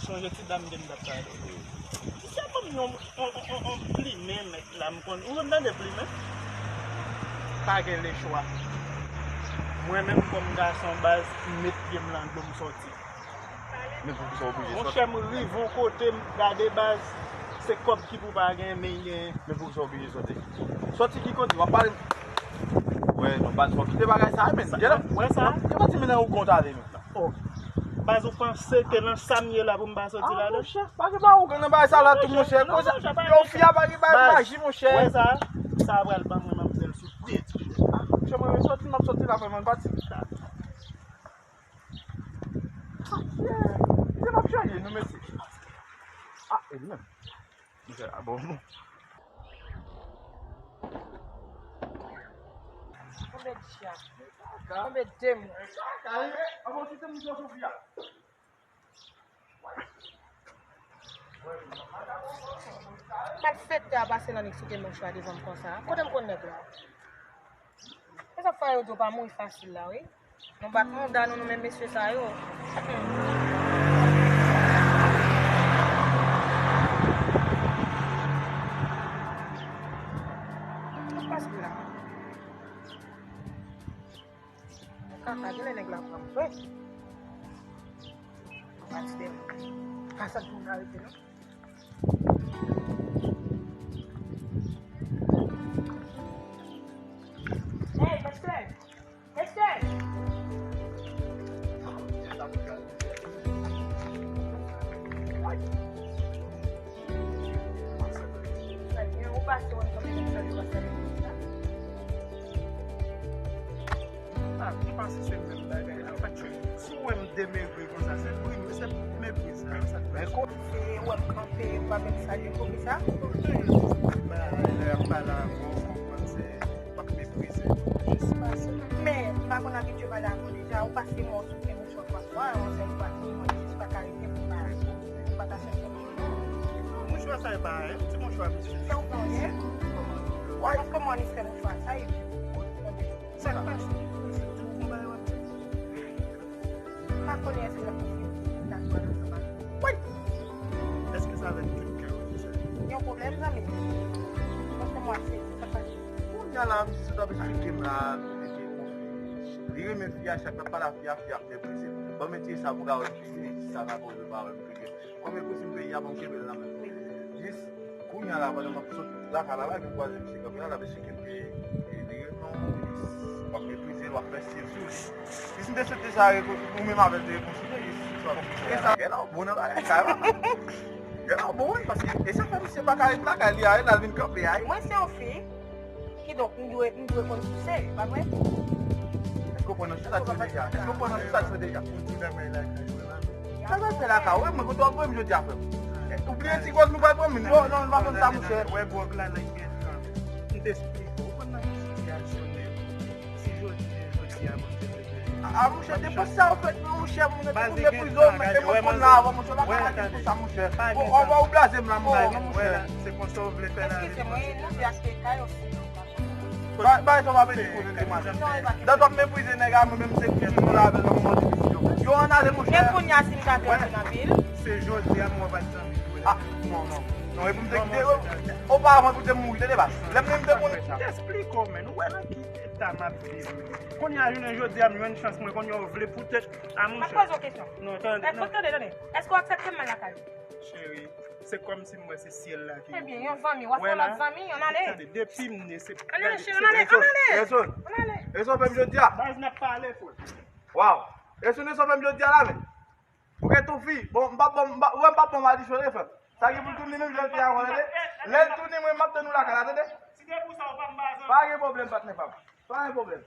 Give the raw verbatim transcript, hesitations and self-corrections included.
Sonje ti dam ke m t ap pale. Misye ban m yon, yon, yon, yon, yon plimen, mèt la, m konn, ou konn tande plimen? Pa gen lechwa. Mwen menm kòm gason baz, m met pye m nan dlo, m sòti. Men poukisa w oblije sòti? Monchè, m rive yon kote, m gade baz, se kòb ki pou pa genyen, men genyen. Men poukisa w oblije sòti? Sòti ki kote? W ap pale. Wè, non, baz, fò w kite bagay sa, men. Sa, gen lè, wè sa? Gen pati men nan ou kont ale, men. Oh. Baz, ou panse ke nan sa m ye la pou m pa sòti ladan? Ah, monchè, pa gen pa ou nan bagay sa la tou, monchè. Non, monchè, pa gen sa. Yo, fi a pa gen bagay maji, monchè. Wè sa? Sa a pral ban mwen manmzèl sou pye. Ah, monchè, mwen menm sòti, m ap sòti la, frè mwen, pati. Mesye, m ap chanje, nou, mesye. Ah, e li menm. Mesye, ah, bon, bon. Konbyen de chat? Konbyen de moun? Malfektè a pase nan nèg site mouchwa devan m konsa. Kote m konn nèg la? E sa fè yo di w pa mouri fasil la, wi. Nou bat mouda nou, nou menm mesye sa yo. Hmm. Kaka, genlè nèg la pran m vre. Pati de pa sa moun arete non. Hey, pastè! Pastè! Ou pase wè m konbyen moun sa yo pase avèk moun sa? Ah, m panse se menm bagay la. Anfèt, si w wè m demegre konsa, se pri, se mepriz la, sa k pase. Se wè m kanpe, m pa menm salye konbyen sa. Lè y ap pale avè w, w konprann se w ap meprize. Jis pase. Men, m pa konn abitye pale avè w deja, ou pase mò sou tè mouchwa twa fwa, yon sèl fwa, ki mwen jis pa ka rete pou m pa, pou m pa ta chèche moun. Mouchwa sa e pa yon ti mouchwa, mesye. Sa w konnen? Kòman? Kòman li fè mouchwa sa e? Sa k pase? Di w konbyen w ap di. Pa konnen èske l ap fè dakò ansanm avè w. Wi! Èske se avèk tout kè w di sa? Yon pwoblèm, zanmi? Paske mwen ap sezi, sa k pase? Kounye a la, misye t ap esplike m la, kote ke li renmen fi a, chak l ap pale a fi a, fi a ap meprize l. Ban m retire sa pou m ka wè fi a, sa ka koze pwoblèm. Kòm e koze peyi a, ban m kenbe l nan men m. Jis kounye a la, pandan m ap sot lakay la, la, m kwaze misye kanpe la, la, misye kenbe, e, li ret non, li, w ap meprize l, w ap fè stil sou li. Jis m te swete sa, ou menm avè l te rekonsilye, jis sa. E sa, gen la, ou bon nan bagay, sa va. Gen la, ou bon, wi, paske, e sa fè misye pa ka ret lakay li a, l al vin kanpe a. Mwen se yon fi. Kidonk, m dwe, m dwe konn souse, pa vre? Èske w pran nan sou sa l fè deja? Èske w pran nan sou sa l fè deja? Sa l fè lakay ou la? Sa l fè lakay ou? Wè mwen, kote w ap voye m jodi a, frè m? Ou bliye ti gwòg nou pral pran moun? Non, non, nou pa konn sa, monchè. Wè gwòg la, nèg gen tan. M te esplike w, ou konn nan ki sitiyasyon m ye. Si jodi, jodi a, mwen te A, monchè, depi sa ou fèt, non, monchè, moun ap meprize w, men e mwen konn la avan, monchè, w pa ka di m konsa, monchè. Bon, ou, ou blaze m la, monchè, non, monchè. Se konsa w vle fè la. Eskize mwen, nou vle achte kay osi. Ba, ba, sa w ap di pou nou, demwazèl. Non, e pa kesyon. Dat w ap meprize nèg a, mwen menm se ki moun la avè l nan moman difisil yo. Yo, ann ale, monchè. E kounye a, si m ta pèdi nan vil? Se jodi a, mwen pa t anvi jwe. Ah, non, non. Non, e pou m te kite yo. Oparavan, pou te mouri, tande, baz. Lè m menm te konn. Esplike w, men, ou wè nan ki eta m ap viv. Kounye a, jounen jodi a, m jwenn chans mwen, kounye a w vle poutèt a monchè. M ap poze w kesyon. Non, tande, non. Tande, tande. Èske w aksepte m al lakay ou? Cheri, se kòmsi m wè se syèl la ki. Ebyen, yon zanmi, w ap fè lòt zanmi, ann ale. Tande, depi m ne, se. Ann ale, cheri, ann ale, ann ale. Rezon. Ann ale. Rezon fè m jodi a. Baz, n ap pale, frè. Waw. Rezon, rezon fè m jodi a la, men. Ou gen tou fi. Bon, m pa, bon, m pa, ou wè m pa pran madichon, frè. Sa gen pou tounen menm jan l te avan, tande. Lè l tounen, mwen, m ap tann ou lakay la, tande. Si te pou sa, ou pa m pa zanmi. Pa gen pwoblèm, patnè pa m. Pa gen pwoblèm.